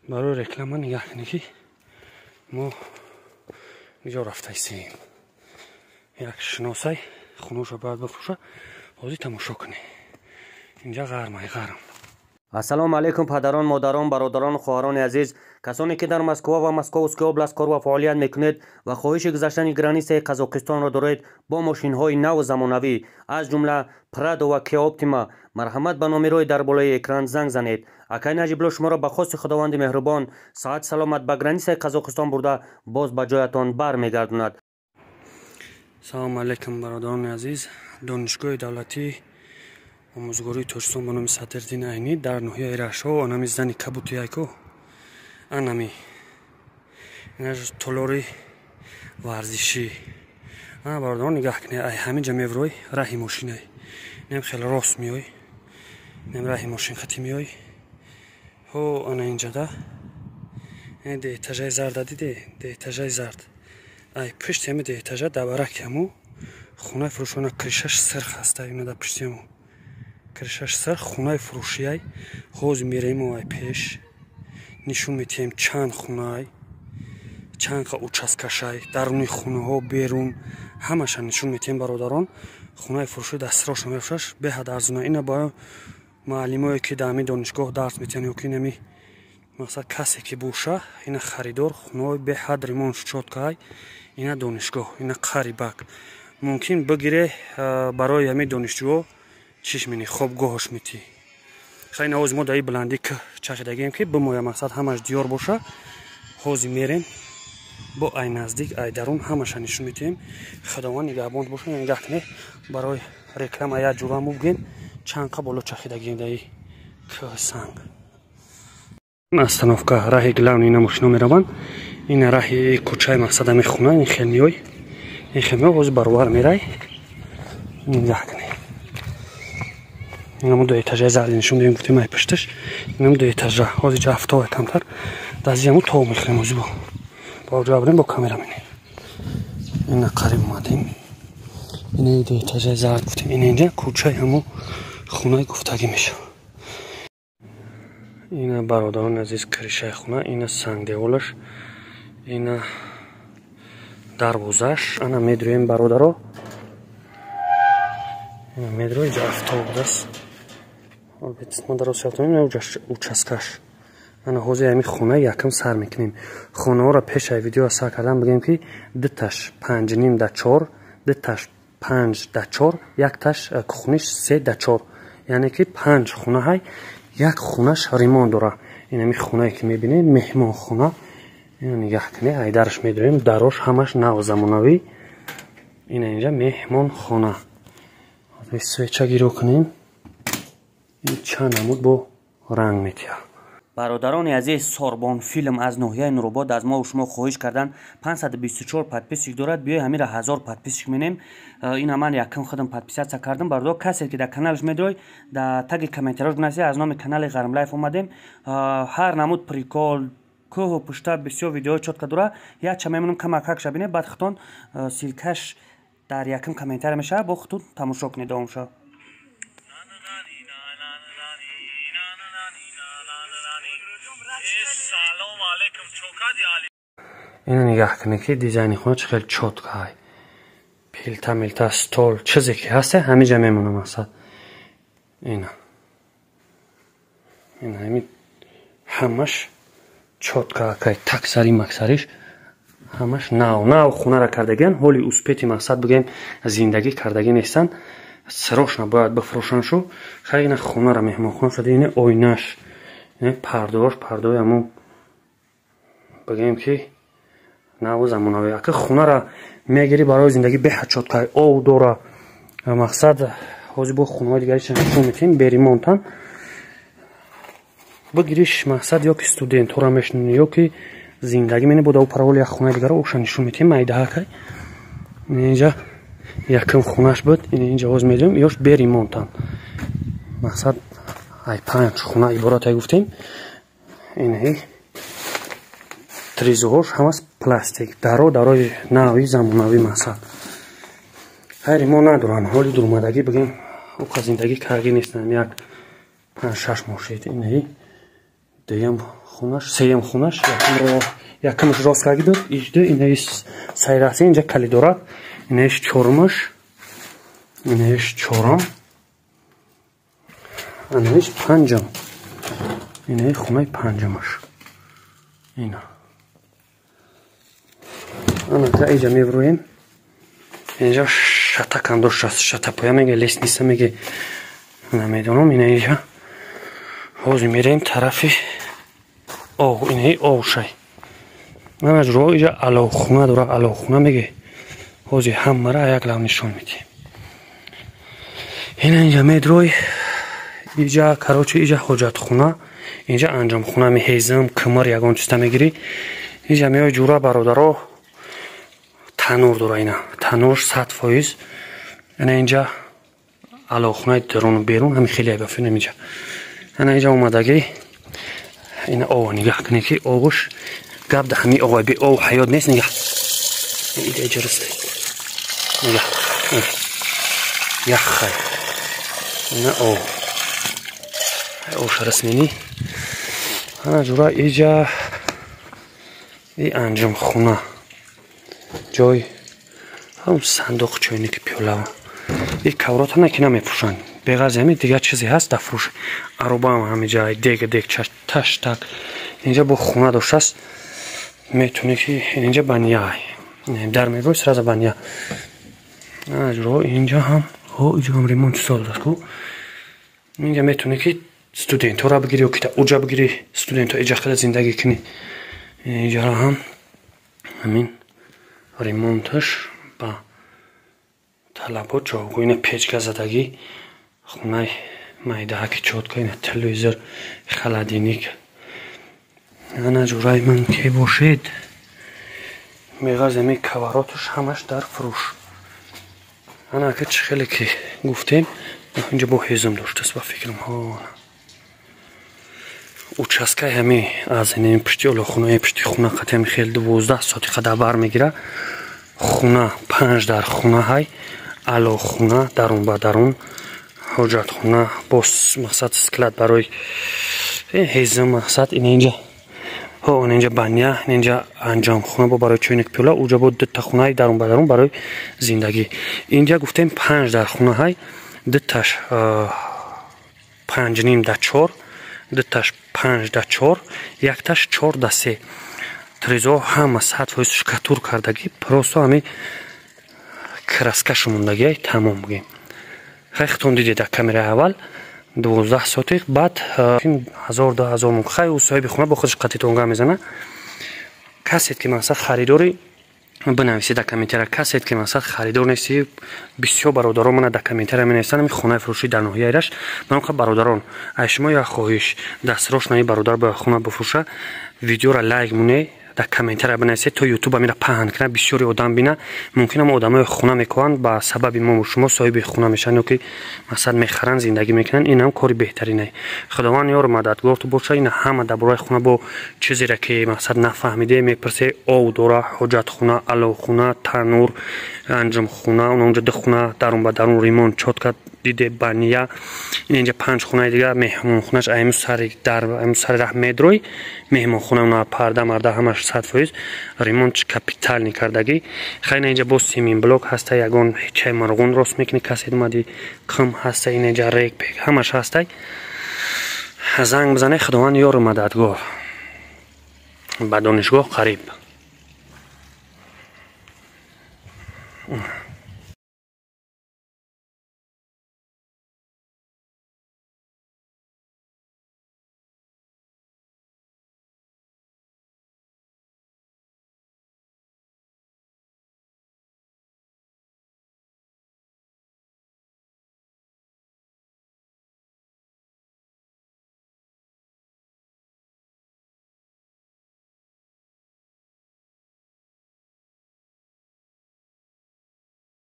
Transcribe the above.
Барои реклама нигаҳ кунед, ки мо иҷо рафтаистем. Як шиносай хунуша бояд бифурӯша. Ҳозир тамошо кунед. Инҷа ғармай ғарм. Ассалому алайкум, падарон, модарон, бародарон, хоҳарони азиз, касоне ки дар Москва ва Московский область кор ва фаъолият мекунед ва хоҳиши гузаштани границаи Қазоқистонро доред бо мошинҳои наву замонавӣ, аз ҷумла Прадо ва Киа Оптима, марҳамат, ба номерҳои дар болои экран занг занед. Акай Наҷибло шуморо ба хости Худованди меҳрубон саҳат саломат ба границаи Қазоқистон бурда, боз ба ҷоятон бармегардонад. Салому алайкум, бародарони азиз. Донишгоҳи давлатии омӯзгории Тоҷикистон ба номи Садриддин Айнӣ дар ноҳияи Рашо, анами зани кабутияйко, анами толори варзишӣ. Ана, бародарон, нигаҳ кунед. Ай ҳамин ҷа меврой, раҳи мошинай, инам хеле рост меой, инам раҳи мошин хати меой. Ҳо, ана инҷада деэтажаи зарда диде, деэтажаи зард. Ай пушти ҳами деэтажа дабараки ҳаму хонаи фурӯшона, крышаш сирх ҳаста. Ина да пушти ҳаму крышаш сирх хонаи фурӯшиай. Ҳозир мерем, ай пеш нишон метиҳем, чанд хонаай, чанд қа участкашай, даруни хонаҳо, берун, ҳамаша нишон метиҳем, бародарон. Хонаи фурӯшӣ дастроша мефурӯшаш, беҳад арзона. Ина ба муаллимое, ки дар ҳамин донишгоҳ дарс метиҳанд, ё ки инами мақсад касе ки боша, ина харидор, хонаҳои беҳад ремонт, чёткай. Ина донишгоҳ, ина қарибак мумкин бигире барои ҳамин донишҷӯҳо. Чиш мени хобгоҳош метӣ. Хайна, ҳозир мо дар ин баландӣ чахидагием, ки бимоя, мақсад ҳамаш диёр боша. Ҳозир мерем, бо ай наздик, ай дарун ҳамаша нишон метиҳем. Худованд нигаҳбон боша. Нигаҳ кунед, барои реклама як ҷура мубгем, чанд қа боло чахидагием даи кӯҳи санг. Остановка, раҳи главный, ина мошино мераванд. Ина раҳи кӯчаи мақсад ами хона, ин хел меой, ин хел меой, ҳозир баробар мерай. Нигаҳ кунед, инам ду этажаи зарди нишон додем, гуфтем, ай пушташ инам ду этажа. Ҳозир ҷа ҳафтова камтар дазияму тов мехӯрем. Ҳозир бо ҷо бирем, бо камера менем. Ина қариб омадем. Ина ду этажаи зард гуфтем, ина инҷа кӯчаи ҳамо хонаи гуфтагӣ мешавад. Ина, бародарони азиз, крышаи хона, ина сангдеволаш, ина дарвозаш. Ана медрӯем, бародаро, ина медрӯ. Инҷа автобус аст. Ма дароз участкаш. Ана ҳозир ҳамин хона якам сар мекунем. Хонаҳоро пешаи видео сар кардан бигем, ки дуташ 5,5 да 4, дуташ 5 да 4, якташ кухниш 3 да 4, яъне ки панҷ хона ҳай, як хонаш ремонт дора. Ин ҳамин хонае ки мебинед, меҳмонхона. Ина нигаҳ кунед, айдараш медорем, дарош ҳамаш нав замонавӣ. Ина инҷа меҳмонхона. Свеча гиро кунем, ин чанд намуд бо ранг метиҳад. Бародарони азиз, Сорбон филм аз ноҳияи Нуробод аз мо шумо хоҳиш кардан, 524 подписчик дорад, биёй ҳамира 1000 подписчик менем. Ина ман якм худам подписаться кардам. Бародар, касе ки дар каналаш медрой, дар таги комментариёш бинависед: аз номи канали Ғармлайф омадем. Ҳар намуд прикол, кӯҳу пушта, бисёр видеои чётко дора. Якча мемонам, камакакша бинед, баъд худтон, ссылкаш дар якм комментария мешавад, бо худтон тамошо кунед. Давом шавад. Ина нигаҳ кунед, ки дизайни хона чӣ хел чётко ай. Плита, милта, стол, чизе ки ҳаста, ҳамиҷа мемона, мақсад. Ина ҳами ҳамаш чётко акай, таксари максариш ҳамаш нав нав. Хонара кардагиан, ҳоли успети, мақсад бигӯем, зиндагӣ кардагӣ нестанд, срочно бояд бифурӯшанд шу. Хай, ина хонара меҳмонхона шуда. Ина оинаш, ина пардоаш, пардои ҳамун бигӯем, ки наву замонавӣ. Ака, хонара мегирӣ барои зиндагӣ, беҳад чёткай, ов дора, мақсад. Ҳозир бо хонаҳои дигариша нишон метиҳем, беремонтан бигириш, мақсад, ё ки студентҳоро мешинонӣ, ё ки зиндагӣ мене. Бо параволи як хонаи дигара оша нишон метиҳем, майдаҳакай. Инҷа якум хонаш буд, инҷа ҳозир медиҳем, ёш беремонтан. Мақсад, ай панҷ хона иборатай гуфтем. Инаи тризуҳош ҳамас пластик, даро дарои нави замонавӣ, мақсад, хайри мо надоранд, ҳоли дурмадагӣ бигем, оқа зиндагӣ каргӣ нестанд, як 5-6 моҳ шид. Инаи Дуюм хунаш, сеюм хунаш, якумаш рост карги дод, ижду инаиш сайраси инҷа калидорак, инаиш чорумаш, инаиш чорум, анаиш панҷум, инаи хонаи панҷумаш. Ина. Ана ка иҷа меброем. Инҷа шатакам дошт, шатапоя меге, лестница меге, намедонам, ина иҷа. Ҳозир мерем тарафи ов, инаи овшай. Ман аз роҳ иҷа аловхона дора, аловхона меге. Ҳозир ҳамара як лав нишон медиҳем. Ина инҷа медрой, иҷа короче иҷа ҳоҷатхона, инҷа анҷомхона, меҳезам, кимир ягон чизта мегирӣ. Иҷа меои ҷура бародаро, танур дора ина. Танур 100%. Ина инҷа аловхонаи даруну берун ҳами хеле айбафинам инҷа. Ана инҷа омадагӣ, ина ова нигаҳ кунед ки овуш гап да ҳами ова, бе ов ҳаёт нест, нигаҳ. Ида иҷараст. Нигаҳ. Яххай. Ина ов. Ов шарасмени. Ана ҷура иҷа и анҷомхона. Ҷой ҳам сандуқ чойники пиёлава. И кавротана ки намефурӯшанд. Беғарзи ҳамин дигар чизе ҳаст дар фурӯш. Аробаам ҳамиҷа дег дег таштак. Инҷа бо хона доштааст. Метавонӣ ки инҷа баня. Дар мебои сразу баня. Ана ҷуро инҷа ҳам, ҳо инҷа ҳам ремонт соз аст ку. Инҷа метавонӣ ки студентҳоро бигирӣ ё ки уҷа бигирӣ, студентҳо иҷа хеле зиндагӣ кунӣ. Инҷаро ҳам ҳамин ремонташ ба талабот ҷавобгӯ. Ина печка задагӣ, хонаи майдаҳаки чотка, ина телевизор, холодильник. Ана ҷураи ман ке бошед, меғарзи ҳамин кавароташ ҳамаш дар фурӯш. Ана ка чӣ хеле ки гуфтем, инҷа бо ҳезум доштааст ба фикрам. Ҳо участкаи ҳами аз ин пушти олохонаи пушти хона қати ҳами хел 12 сотиқа дар бар мегира. Хона 5 дар хона ҳай, алохона дарун ба дарун, ҳоҷатхона, боз мақсад склад барои ҳезум, мақсад ин инҷа. Ҳо ин инҷа баня, ин инҷа анҷомхона бо барои чойник пиёла, уҷа бо дута хонаи дарун ба дарун барои зиндагӣ. Инҷа гуфтем 5 дар хона ҳай, дуташ 5.5 да 4, дуташ 5 да 4, якташ 4 да 3. Трезо ҳама 100% шкатур кардагӣ, просто ҳами краскашу мондагиай, тамом бигем. Хай хитон дидед дар камераи аввал 12 сотиқ, баъд 1000 2000 мумкин. Хай ӯ соҳиби хона бо худаш қатитонга мезана. Касед ки мақсад харидори бинависед дар комментария. Касед ки мақсад харидор нести, бисёр бародарон мана дар комментария менависанд ҳамин хонаи фурӯшӣ дар ноҳияи Рашт. Ман ха бародарон, аз шумо як хоҳиш, дастрош наи бародар бояд хона бифурӯша, видеоро лайк монед, дар комментария бинависед, то ютуб амира паҳн кунад, бисёри одам бина. Мумкин ам одамои хона мекоҳанд, ба сабаби мо шумо соҳиби хона мешаванд ё ки мақсад мехаранд, зиндагӣ мекунанд. Ин ҳам кори беҳтаринае. Худованд ёру мададгор ту боша. Ин ҳама дар бораи хона бо чизере ки мақсад нафаҳмиде мепурсе, ов дора, ҳоҷатхона, аловхона, танур, анҷомхона, онҷа ду хона дарун ба дарун ремонт чотка диде, баня. Ин инҷа 5 хонаи дигар, меҳмонхонаш айму сари дар айму сари раҳ медрой, меҳмонхона уна парда марда ҳамаш 100% ремонт капитални кардагӣ. Хай ина инҷа боз симин блок ҳаста, ягон чай марғун рост мекунӣ, касе омади қим ҳаста, ина инҷа рек пек ҳамаш ҳастай. Занг бизанед, Худованд ёру мададгор. Ба донишгоҳ қариб.